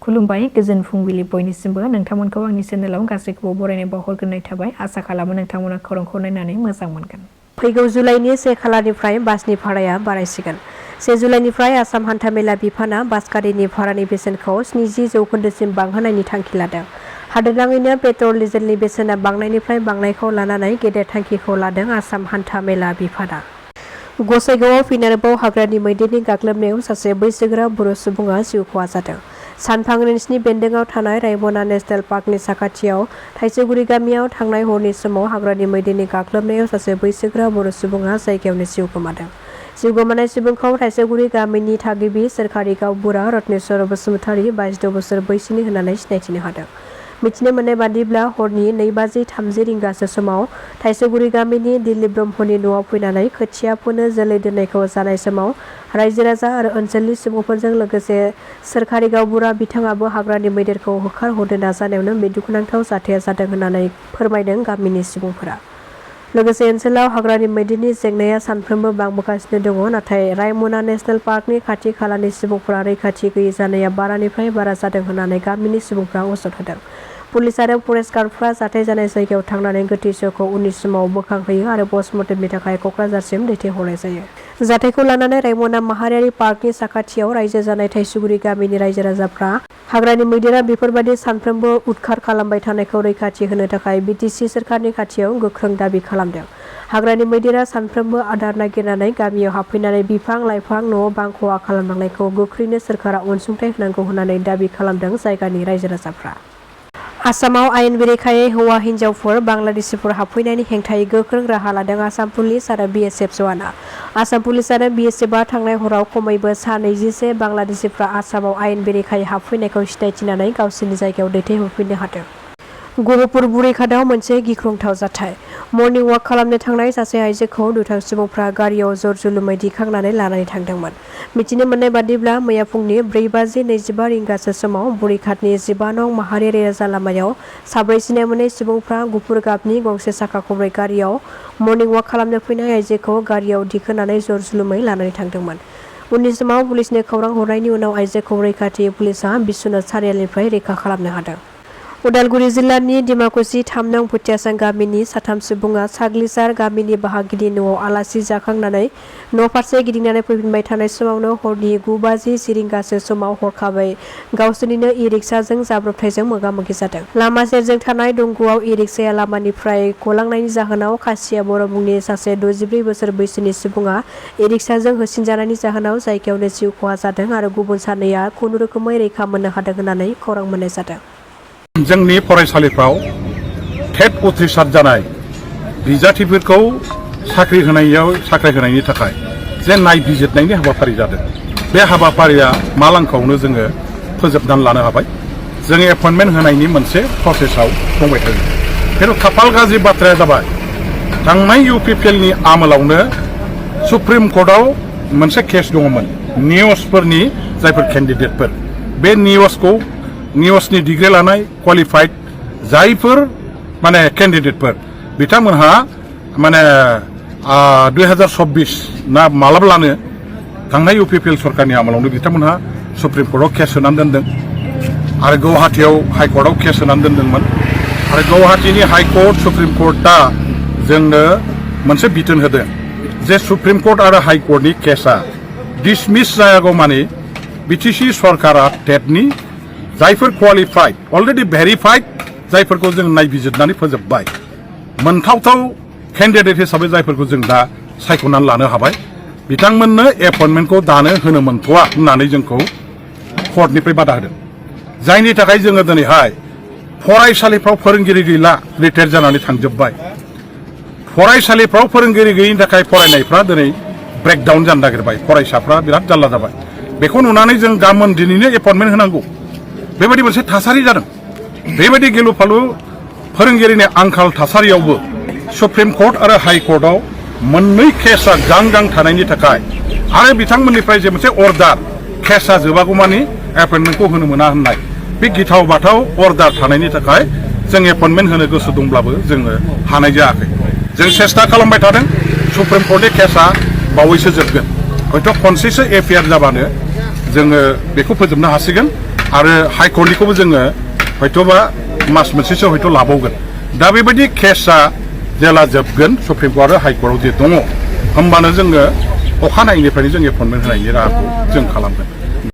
खुलुमबाय गोजोन फुंबिलि बयनिसिमबो नोंथांमोनखौ आंनि चेनेलाव गासैखौबो बरायनाय बावहरग्रोनाय थाबाय आसा खालामो नोंथांमोना खौरांखौ नायनानै मोजां मोनगोन। फैगौ जुलाइनि 1 खालारनिफ्राय बासनि भाराया बारायसिगोन। 1 जुलाइनिफ्राय आसाम हान्थामेला बिफाना बास गारिनि भारानि बेसेनखौ 70% बांहोनायनि थांखि लादों। हादोरनाङैनो पेट्रल डिजेलनि बेसेना बांनायनिफ्राय बांनायखौ लानानै गेदेर थांखिखौ लादों आसाम हान्थामेला बिफाना। गसाइगावआव फिन आरोबाव हाग्रानि मैदेरनि गाग्लोबनायाव सासे बैसोगोरा बर' सुबुङा जिउ खहा जादों। सानफां रेन्जनि बेन्दोंआव थानाय रायमना नेशनेल पार्कनि साखाथियाव थाइसेगुरि गामियाव थांनाय हरनि समाव हाग्रानि मैदेरनि गाग्लोबनायाव सासे बैसोगोरा बर' सुबुङा जायगायावनो जिउ गोमादों। जिउ गोमानाय सुबुंखौ थाइसेगुरि गामिनि थागिबि सोरखारि गावबुरा रत्नेश्वर बसुमतारी 22 बोसोर बैसोनि होननानै सिनायथिनो हादों। मिथिनो मोननाय बादिब्ला हरनि 2:30 रिंगासो समाव थाइसेगुरि गामिनि दिलीप ब्रह्मनि न'आव फैनानै खोथिया फोनो जोलै दोननायखौ जानाय समाव रायजो राजा आरो ओनसोलनि सुबुंफोरजों लोगोसे सोरखारि गावबुरा बिथाङाबो हाग्रानि मैदेरखौ होखारहरनो नाजानायावनो बे दुखुनांथाव जाथाया जादों होननानै फोरमायदों गामिनि सुबुंफोरा। लोगोसे ओनसोलाव हाग्रानि मैदेरनि जेंनाया सानफ्रोमबो बांबोगासिनो दङ, नाथाय रायमना नेशनेल पार्कनि खाथि खालानि सुबुंफोरा रैखाथि गैयै जानाया बारानिफ्राय बारा जादों होननानै गामिनि सुबुंफोरा अजद होदों। पुलिस आरो फरेस्ट गार्डफ्रा जाथाय जानाय जायगायाव थांनानै गोथै सहखौ उननि समाव बोखांहोयो आरो पस्टमर्टेमनि थाखाय क'क्राझारसिम दैथायहरनाय जायो। जाथायखौ लानानै रायमना माहारियारि पार्कनि साखाथियाव रायजो जानाय थाइसेगुरि गामिनि रायजो राजाफ्रा हाग्रानि मैदेरा बेफोरबायदि सानफ्रोमबो उदखार खालामबाय थानायखौ रैखाथि होनो थाखाय BTC सोरखारनि खाथियाव गोख्रों दाबि खालामदों। हाग्रानि मैदेरा सानफ्रोमबो आदार नागिरनानै गामियाव हाबफैनानै बिफां लाइफां न' बां खहा खालामलांनायखौ गोख्रैनो सोरखारा अनसुंथाइ होनांगौ होननानै दाबि खालामदों जायगानि रायजो राजाफ्रा। आसामाव आयेन बेरेखायै हौवा हिन्जावफोर बांलादेशिफोर हाबफैनायनि हेंथायै गोख्रों राहा लादों आसाम पुलिस आरो BSF जवाना। आसाम पुलिस आरो BSFआ थांनाय हराव खमैबो सा 21 बांलादेशिफ्रा आसामाव आयेन बेरेखायै हाबफैनायखौ सिनायथिनानै गावसोरनि जायगायाव दैथायहरफिननो हादों। गहपुर बुरैखादाव मोनसे गिख्रंथाव जाथाय। मर्निं वाक खालामनो थांनाय सासे आइजोखौ दुथां सुबुंफ्रा गारियाव जर जुलुमै दिखांनानै लानानै थांदोंमोन। मिथिनो मोननाय बादिब्ला मैया फुंनि 4:25 रिंगासो समाव बुरैखादनि 15 नं माहारियारि राजा लामायाव साब्रै सिनाय मोनै सुबुंफ्रा गुफुर गाबनि गंसे साखा खबनै गारियाव मर्निं वाक खालामनो फैनाय आइजोखौ गारियाव दिखोनानै जर जुलुमै लानानै थांदोंमोन। उननि समाव पुलिसनो खौरां हरनायनि उनाव आइजोखौ रैखाथि पुलिसआ बिश्वनाथ सारियालिनिफ्राय रैखा खालामनो हादों। उदालगुरि जिल्लानि डिमाकुसि 3 नं भुटियासां गामिनि साथाम सुबुङा साग्लिसार गामिनि बाहागिनि न'आव आलासि जाखांनानै न' फारसे गिदिंनानै फैफिनबाय थानाय समावनो हरनि 9:10 रिंगासो समाव हरखाबै गावसोरनिनो इ-रिक्साजों जाब्रबथायजों मोगा-मोगि जादों। लामा सेरजों थानाय दंग'आव इ-रिक्साया लामानिफ्राय गलांनायनि जाहोनाव खासिया बर' मुंनि सासे 64 बोसोर बैसोनि सुबुङा इ-रिक्साजों होसिनजानायनि जाहोनाव जायगायावनो जिउ खहा जादों आरो गुबुन सानैया खुनुरुखुमै रैखा मोननो हादों होननानै खौरां मोननाय जादों। जोंनि फरायसालिफ्राव टेट उथ्रिसार जानाय बिजाथिफोरखौ साख्रि होनायनि थाखाय जे नायबिजिरनायनि हाबाफारि जादों। बे हाबाफारिया मालांखौनो जोङो फोजोबनानै लानो हाबाय। जोङो एपइन्टमेन्ट होनायनि मोनसे प्रसेसआव दंबाय थायो। खिन्थु खाफाल गाज्रि बाथ्राया जाबाय थांनाय UPPLनि आमोलावनो सुप्रिम कर्टआव मोनसे केस दङमोन निउसफोरनि जायफोर केन्डिडेटफोर बे निउसनि डिग्री लानाय क्वालिफाइड जायफोर माने केन्डिडेटफोर बिथांमोनहा माने 2024 ना मालाब्लानो थांनाय UPPL सरकारनि आमोलावनो बिथांमोनहा सुप्रिम कर्टआव केस होनानै दोनदों आरो गुवाहाटीयाव हाइकर्टआव केस होनानै दोनदोंमोन आरो गुवाहाटीनि हाइकर्ट सुप्रिम कर्टआ जोंनो मोनसे बिथोन होदों जे सुप्रिम कर्ट आरो हाइकर्टनि केसआ डिसमिस जायागौ माने BTC सरकारा टेटनि जायफोर क्वालिफाइड अलरेडि भेरिफाइड जायफोरखौ जों नायबिजिरनानै फोजोबबाय मोनथावथाव केन्डिडेट हिसाबै जायफोरखौ जों दा सायख'नानै लानो हाबाय बिथांमोननो एपइन्टमेन्टखौ दानो होनो मोनथ'वा होननानै जोंखौ कर्टनिफ्राय बादा होदों। जायनि थाखाय जोङो दिनैहाय फरायसालिफ्राव फोरोंगिरि गैला, रिटायार जानानै थांजोब्बाय। फरायसालिफ्राव फोरोंगिरि गैयिनि थाखाय फरायनायफ्रा दिनै ब्रेकडाउन जानो नागिरबाय, फरायसाफ्रा बिराद जारला जाबाय। बेखौ नुनानै जों गाबोन दिनैनो एपइन्टमेन्ट होनांगौ बेबायदि मोनसे थासारि जादों। बेबायदि गिलु फालु फोरोंगिरिनि आंखाल थासारियावबो सुप्रिम कर्ट आरो हाइकर्टआव मोननै केसआ गां थानायनि थाखाय आरो बिथांमोननिफ्राय जे मोनसे अर्डार केसआ जोबागौमानि एपइन्टमेन्टखौ होनो मोना होननाय बे गिथाव बाथाव अर्डार थानायनि थाखाय जों एपइन्टमेन्ट होनो गोसो दंब्लाबो जोङो हानाय जायाखै। जों सेस्था खालामबाय थादों सुप्रिम कर्टनि केसआ बावैसो जोबगोन, हयथ' खनसेसो एफआइआर जाबानो जोङो बेखौ फोजोबनो हासिगोन आरो हाइकर्टनिखौबो जोङो हयथ'बा मास मोनसेसो हयथ' लाबावगोन दा बेबायदि केसआ जेला जोबगोन सुप्रिम कर्ट आरो हाइकर्टआव जे दङ होमबानो जोङो अखानायैनिफ्रायनो जों एपइन्टमेन्ट होनायनि राहाखौ जों खालामगोन